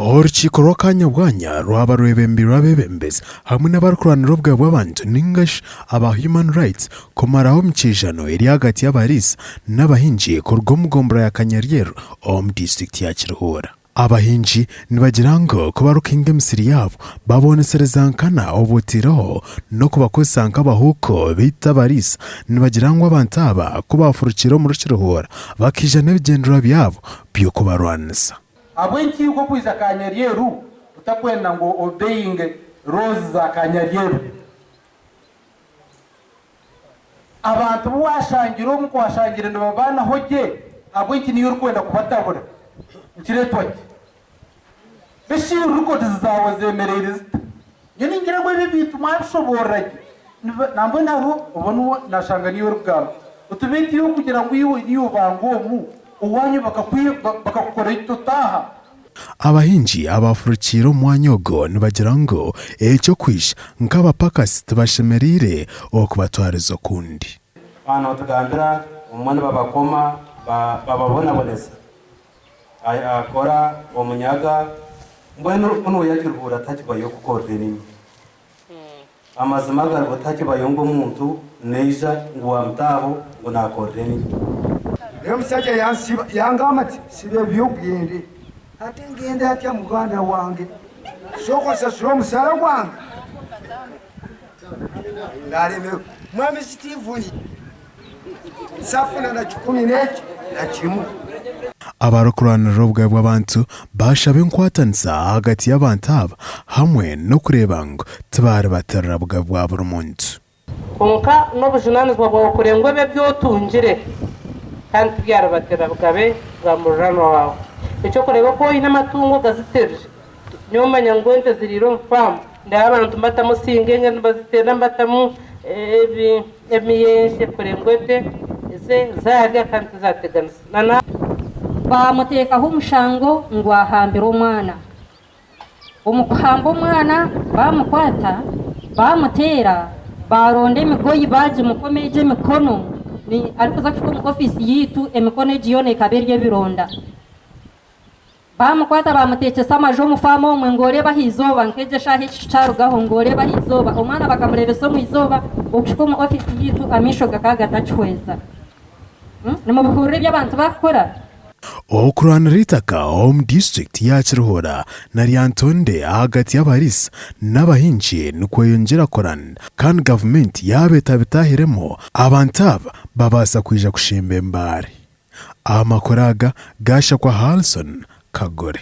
Orukiiko rw'akaanya bwanya rwaba rwebembeirwe abeebembezi hamwe n'abarikurwanirira obugabe bw'abantu ninga shi aba Human Rights kumaraho emikiijano eri ahagati y'abariisa n'abahingi kuruga omu gombora ya Kanyaryeru omu disiturikiti ya Kiruhura. Abahingi nibagira ngu ku barikuhinga emisiri yaabo babonesereza nkana obutaireho n'okubakozesa nk'abahuuku beitu abariisa nibagira ngu abantu aba ku baafurukiire omuri Kiruhura bakaija n'ebigyendererwa byabo by'okubarwanisa. Ahabw'enki iwe okwija Kanyaryeru otakwenda ngu obeyinge laws za Kanyaryeru? Abantu bu washangire omu ku washangire nibabaanaho gye, ahabw'enki niiwe orikwenda kubatabura? Nikireetwa ki? Beshi records zaawe zemereire zita? Nyowe ningira ngu ebi ebintu mwabishoboorora gye. Nambwenu hariho oba niwe nashanga niiwe orikugamba oti beitu iwe kugira ngu iwe niiwe obanga omu owaanyu bakakukora eki totaaha. Abahingi abaafurukiire omu mwanya ogwo nibagira ngu eky'okwija nk'abapakasi tibashemereire okubatwariza okundi. Baaba nibatugambira obumwe nibabakoma bababonabonesa. Akora omunyaga mbwenu kunu we yakiruhuura takibayo kukorera enimi. Amazima agariho takibayo ngu omuntu naija ngu wamutaaho ngu nakorera enimi. Reero omushaija yansiba yangamba ati siba ebi ogende. Hati ngende atya muganda wange? Sooka osasure omusaara gwange. Naremerwa. Mwami Stephen. Safuna na kikumi n'eki na kimwe. Abarikurwanirira obugabe bw'abantu baashaba enkwatanisa ahagati y'abantu aba hamwe n'okureeba ngu tibaaribatirira bugabe bwa buri muntu. Kwonka n'obujunaanizibwa bwawe kureeba ngu ebi ebi otungire kandi tibyaribatirira bugabe bwa muriranwa waawe. Eky'okureeba oku oine amatungo ogazitirire. Nyowe manya ngu ente ziriire omu faamu, ndeeba abantu nibatamu singenge nibaziteera nibatamu emiyenje kureba ngu ente zaarya kandi tizateganisa. Baamuteekaho omushango ngu ahambire omwana. Omu kuhamba omwana baamukwata, baamuteera, baaronda emigoyi baagimukoma egyo emikono, arikuza kuhika omu ofiisi yaitu emikono egi yoona ekaba eri ebironda. Baamukwata baamuteekyesa amaju omu faamu omwe ngu oreebe aha izooba, nk'egyo eshaaha ekicu kyarugaho ngu oreebe aha izooba. Omwana bakamureebesa omu izooba okuhika omu ofiisi yaitu amaisho gakaba gatakihweza. Nimubihurira ebi abantu barikukora? Okurwanira eitaka omu disiturikiti ya Kiruhura na Lyantonde ahagati y'abariisa n'abahingi nikweyongyera kuranda kandi gavumenti yaaba etabitahiremu abantu aba babaasa kwija kushemba embaare. Amakuru aga gaashakwa Harrison Kagore.